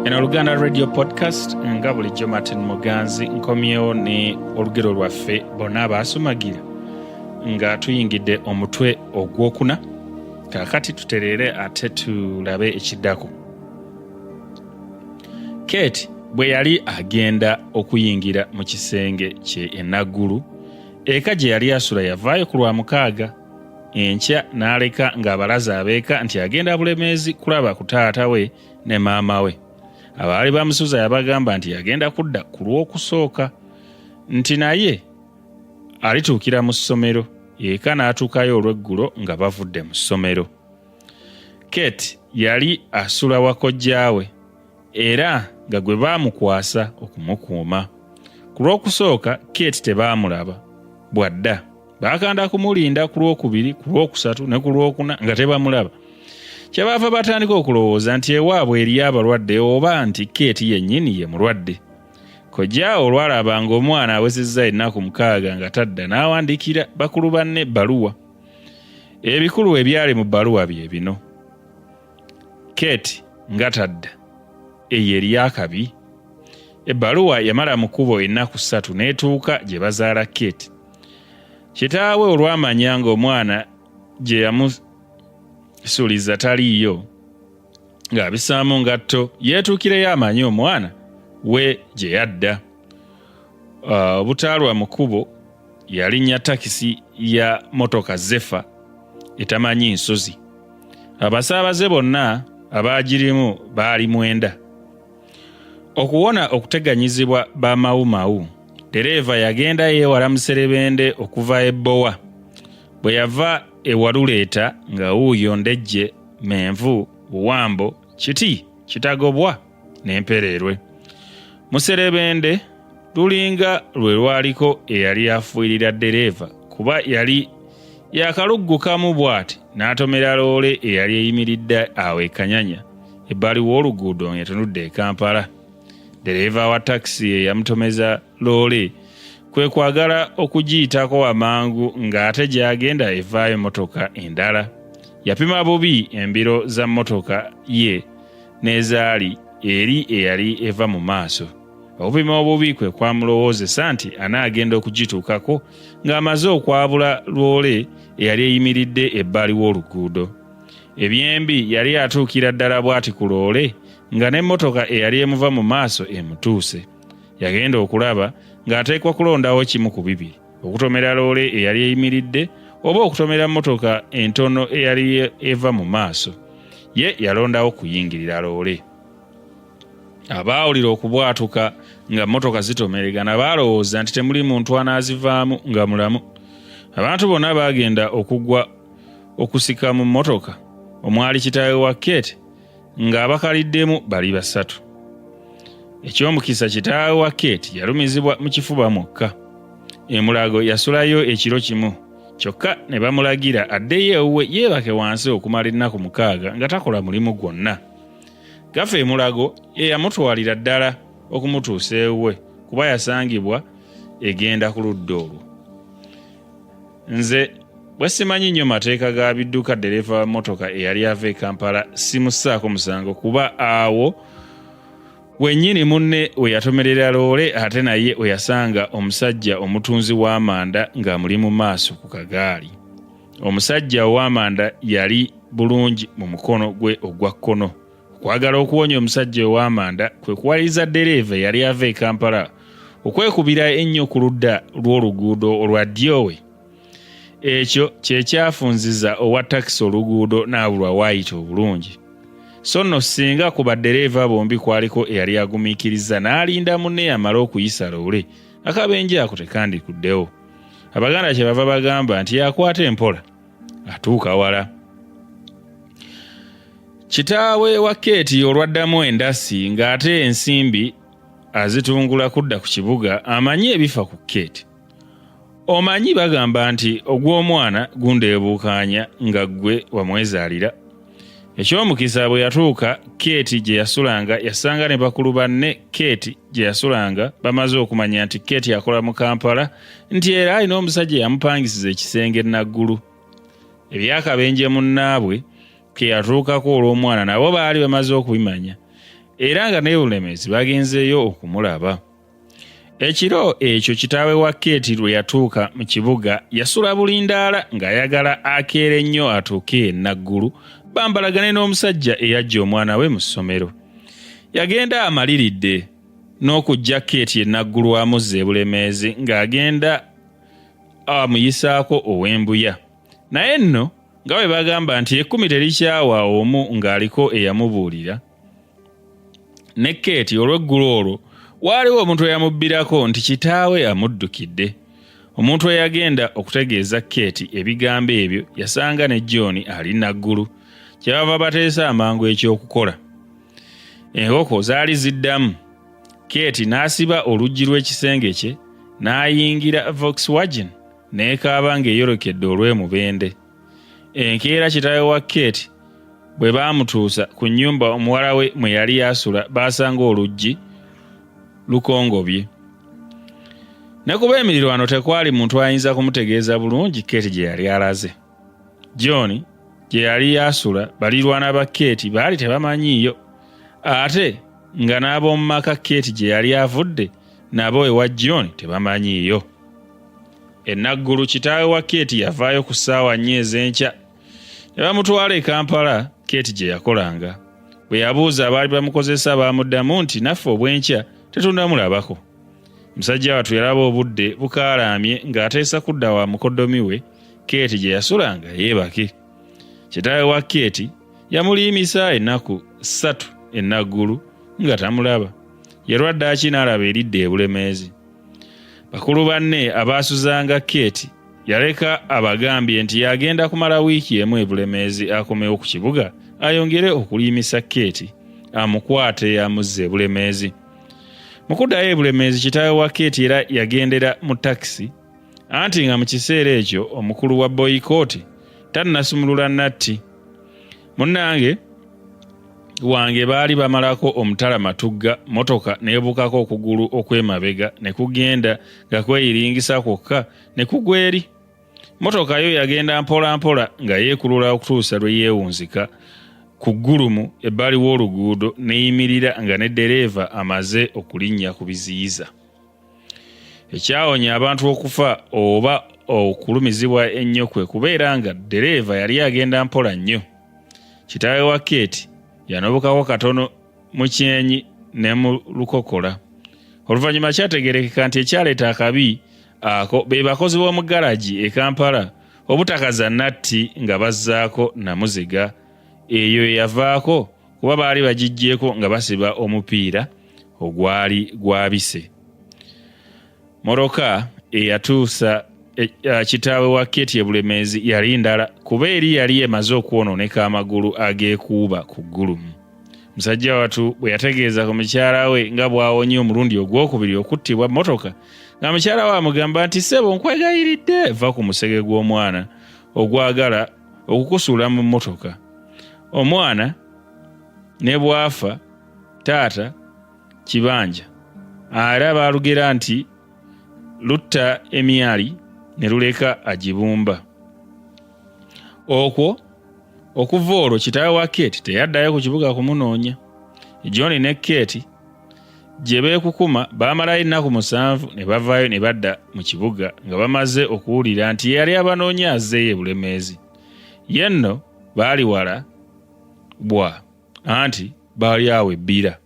Eno Oluganda Radio Podcast, nga bulijjo Martin Muganzi nkomyewo ne olugero lwaffe bonna abaasumagira nga tuyingidde omutwe ogwokuna. Kaakati tutereere ate tulabe ekiddako. Kate bwe yali agenda okuyingira mu kisenge kye e Naggulu, eka gye yali asula yavaayo ku Lwamukaaga enkya n'aleka ng'abalaze abeeka nti agenda Bulemeezi kulaba ku taata we ne maama we. Abaali bamusuza yabagamba nti yagenda kudda ku Lwokusooka, nti naye alituukira mu ssomero eka n'atuukayo olw'eggulo nga bavudde mu ssomero. Kate yali asula wa kojjaawe era nga gwe baamukwasa okumukuuma. Ku Lwokusooka Kate tebaamulaba bw'adda. Baakanda kumulinda ku Lwokubiri, ku Lwokusatu ne ku Lwokuna nga tebamulaba. Kyebaava batandika okulowooza nti ewaabwe eriyo abalwadde oba nti Kate yennyini ye mulwadde. Kojjaawe olwalaba ng'omwana awezezza ennaku 6 nga tadda n'awandiikira bakulu banne ebbaluwa. Ebikulu ebyali mu bbaluwa bye bino. Kate nga tadda, eyo eriyo akabi. Ebbaluwa yamala mu kkubo ennaku 3 n'etuuka gye bazaala Kate. Kitaawe olwamanya ng'omwana gye yamusuliza taliiyo, ng'abisaamu ngatto yeetuukireyo amanye omwana we gye yadda. Obutaalwa mu kkubo yalinnya takisi ya motoka Zefa etamanyi nsozi. Abasaabaze bonna abaagirimu baali 9. Okuwona okuteganyizibwa ba mawumawu, ddereeva yagenda yeewala muserebende okuva e Bbowa. Bwe yava e Waluleeta nga wuuyo Ndejje, Menvu, Buwambo, Kiti, Kitagobwa n'Empereerwe. Muserebende lulinga lwe lwaliko eyali afuuyirira ddereeva kuba yali yakaluggukamu bw'ati n'atomera loole eyali eyimiridde awo e Kanyanya ebbali w'oluguudo ng'etunudde e Kampala. Ddereeva wa takisi eyamutomeza loole kwe kwagala okugiyitako amangu ng'ate gy'agenda evaayo mmotoka endala. Yapima bubi embiro za mmotoka ye n'ezaali eri eyali eva mu maaso. Okupima obubi kwe kwamulowoozesa nti anaagenda okugituukako ng'amaze okwabula loole eyali eyimiridde ebbali w'oluguudo. Ebyembi yali atuukira ddala bw'ati ku loole nga n'emmotoka eyali emuva mu maaso emutuuse. Yagenda okulaba ng'ateekwa kulondawo kimu ku bibiri, okutomera loole eyali eyimiridde oba okutomera mmotoka entono eyali eva mu maaso. Ye yalondawo kuyingirira loole. Abaawulira okubwatuka nga mmotoka zitomeregana baalowooza nti temuli muntu anaazivaamu nga mulamu. Abantu bonna baagenda okugwa okusika mu mmotoka omwali kitaawe wa Kate ng'abakaliddemu bali 3. Eky'omukisa kitaawe wa Kate yalumizibwa mu kifuba mwokka. E Mulago yasulayo ekiro kimu kyokka ne bamulagira addeyo ewuwe yeebake wansi okumala ennaku 6 nga takola mulimu gwonna. Gafa e Mulago ye yamutwalira ddala okumutuusa ewuwe kuba yasangibwa egenda ku ludda olwo. Nze bwe simanyi nnyo mateeka ga bidduka, ddereeva wa mmotoka eyali ava e Kampala simussaako musango kuba awo wennyini munne we yatomerera loole ate naye we yasanga omusajja omutunzi w'amanda ng'amuli mu maaso ku kagaali. Omusajja ow'amanda yali bulungi mu mukono gwe ogwa kkono. Okwagala okuwonya omusajja ow'amanda kwe kuwaliriza ddereeva eyali ava e Kampala okwekubira ennyo ku ludda lw'oluguudo olwa ddyo we. Ekyo kye kyafunziza owa takisi oluguudo n'abulwa waayita obulungi. So nno singa ku baddereeva bombi kwaliko eyali agumiikirizza n'alinda munne amale okuyisa loole, akabenje ako tekandikuddewo. Abaganda kye bava bagamba nti yakwata empola atuuka wala. Kitaawe wa Keeti olwaddamu endasi ng'ate ensimbi azitungula kudda ku kibuga amanyi ebifa ku Keeti. Omanyi bagamba nti ogw'omwana gundeebuukaanya nga ggwe wamwezaalira. Eky'omukisa bwe yatuuka Keeti gye yasulanga yasanga ne bakulu banne Keeti gye yasulanga bamaze okumanya nti Keeti akola mu Kampala nti era alina omusajja eyamupangisiza ekisenge e Naggulu. Eby'akabenje munnaabwe ke yatuukako olw'omwana nabo baali bamaze okubimanya. era nga n'ebulemeezi bagenzeeyo okumulaba. Ekiro ekyo kitaawe wa Keeti lwe yatuuka mu kibuga yasula bulindaala ng'ayagala akeere nnyo atuuke e Naggulu bambalagane n'omusajja eyajja omwana we mu ssomero. Yagenda amaliridde n'okujja Keeti e Naggulu amuzze e Bulemeezi ng'agenda amuyisaako ow'embuya. Naye nno nga bwe bagamba nti ekkumi terikyawa omu ng'aliko eyamubuulira, ne Keeti olw'eggulo olwo waaliwo omuntu eyamubbirako nti kitaawe amuddukidde. Omuntu eyagenda okutegeeza Keeti ebigambo ebyo yasanga ne John ali Naggulu, kye bava bateesa amangu eky'okukola. Enkoko zaali ziddamu, Keeti n'asiba oluggi lw'ekisenge kye n'ayingira Volkswagen n'ekaaba ng'eyolekedde olw'e Mubende. Enkeera kitaawe wa Keeti bwe baamutuusa ku nnyumba omuwala we mwe yali asula baasanga oluggi lukongobye. Ne kuba emirirwano tekwali muntu ayinza kumutegeeza bulungi Keeti gye yali alaze. John gye yali asula balirwana ba Keeti baali tebamanyiiyo ate nga n'ab'omu maka Keeti gye yali avudde nabo ewa John tebamanyiiyo. E Naggulu kitaawe wa Keeti yavaayo ku ssaawa nnya ez'enkya ne bamutwala e Kampala Keeti gye yakolanga. Bwe yabuuza abaali bamukozesa baamuddamu nti naffe obw'enkya tetunnamulabako. Musajja wattu yalaba obudde bukaalaamye ng'ateesa kudda wa mukoddomi we Keeti gye yasulanga yeebake. Kitaawe wa Keeti yamuliimisa ennaku ssatu e Naggulu nga tamulaba. Yalwa ddaaki n'alaba eridda e Bulemeezi. Bakulu banne abaasuzanga Keeti yaleka abagambye nti yagenda kumala wiiki emu e Bulemeezi akomewo ku kibuga ayongere okuliimisa Keeti amukwate amuzze e Bulemeezi. Mu kuddayo e Bulemeezi kitaawe wa Keeti era yagendera mu takisi anti nga mu kiseera ekyo omukulu wa boyikooti tannasumulula natti. Munnange wange baali bamalako omutala Matugga motoka n'ebuukako okugulu okw'emabega ne kugenda nga kweyiringisa kwokka ne kugwa eri. Motoka yo yagenda mpola mpola nga yeekulula okutuusa lwe yeewunzika ku ggulumu ebbali w'oluguudo n'eyimirira nga ne ddereeva amaze okulinnya ku biziyiza. Ekyawonya abantu okufa oba okulumizibwa ennyo kwe kubeera nga ddereeva yali agenda mpola nnyo. Kitaawe wa Keeti yanobokako katono mu kyenyi ne mu lukokola. Oluvannyuma kyategeerekeka nti ekyaleeta akabi ako be bakozi b'omu galagi e Kampala obutakaza natti nga bazzaako namuziga eyo eyavaako kuba baali bagiggyeeko nga basiba omupiira ogwali gwabise. Moroka eyatuusa e, e, kitaawe wa Keti e Bulemeezi yali ndala kuba eri yali emaze okwonooneka amagulu ageekuuba ku ggulumu. Musajja watu bwe yategeeza ku mukyala we nga bw'awonye omulundi ogwokubiri okuttibwa mmotoka nga mukyala we amugamba nti ssebo nkwegayiridde va ku musege gw'omwana ogwagala okukusuula mu mmotoka. Omwana ne bw'afa taata kibanja era baalugera nti lutta emyali ne luleka agibumba. Okwo okuva olwo kitaawe wa Kate teyaddayo ku kibuga kumunoonya. John ne Kate gye beekukuma baamalayo ennaku musanvu ne bavaayo ne badda mu kibuga nga bamaze okuwulira nti yali abanoonya azzeeyo e Bulemeezi. Ye nno baali wala bwa anti baali awo e Bbira.